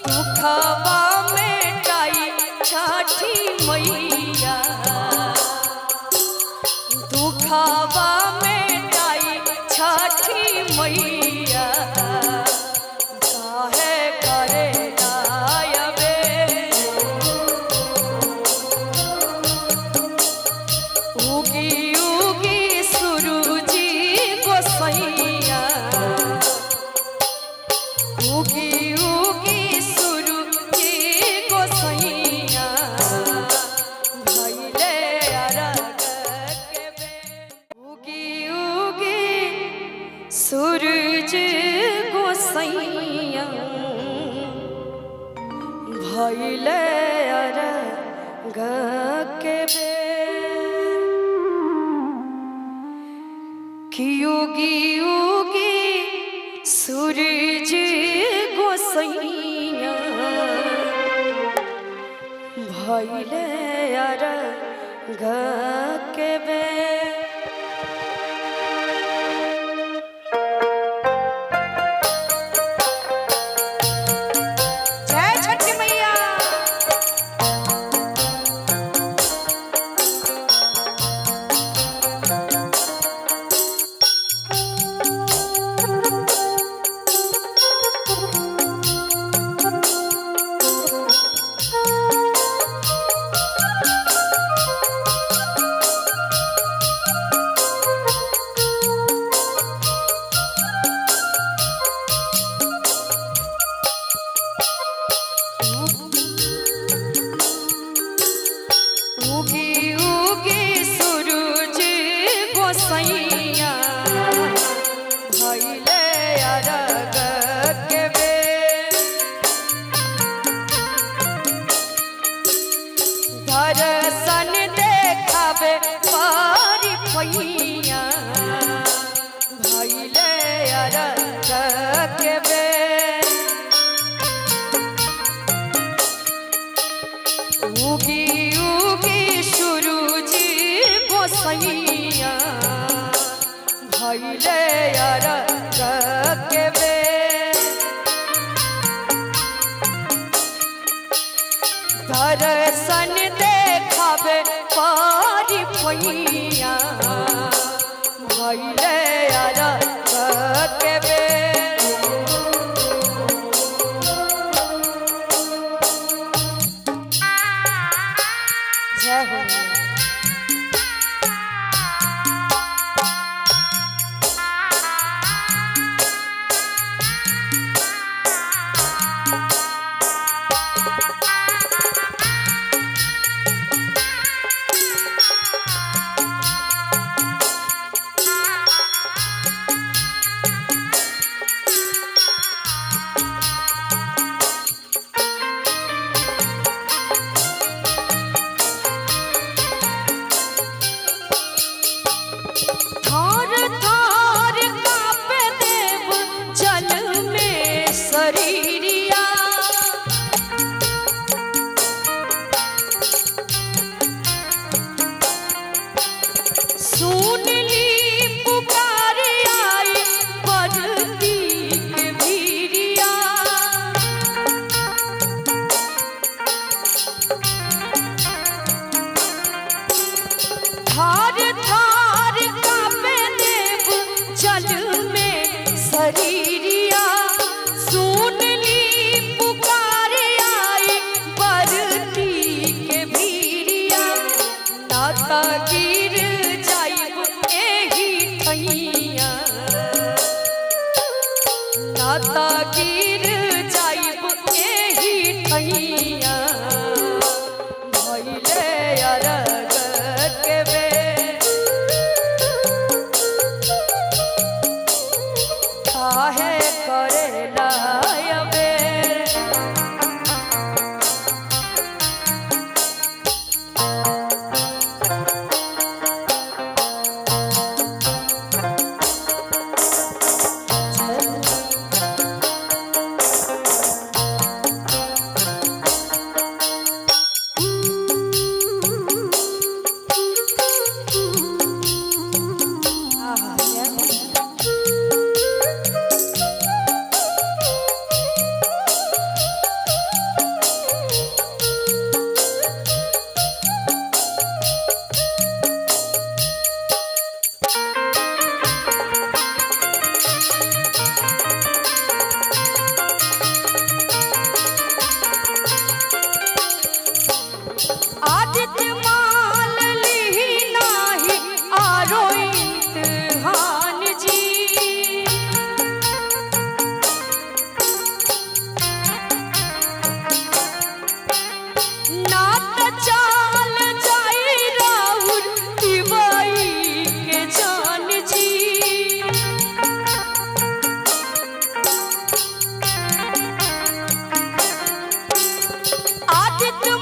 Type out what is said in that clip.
दुखवा मेटाई छठी मैया, दुखवा मेटाई छठी मैया, काहे करे नायबे। उगी उगी सुरुजी गोसैया, उगी उगी सुरुजी गोसैया, भइले अरग के बेर। उगी उगी सूरज गोसैया, भइले अरग के बेर। कि उगी उगी सूरज गोसैया, भइले अरग के बेर। जय छठी मैया। उगी उगी सूरज गोसैया, भइले अरग के बेर। दर्शन देखाबे पारी पैया, भइले अरग के बेर। उगी उगी सूरज गोसैया, भइले अरग के बेर। दर्शन देखाबे पारी पैया, भइले अरग के बेर। जय हो। आदित्य।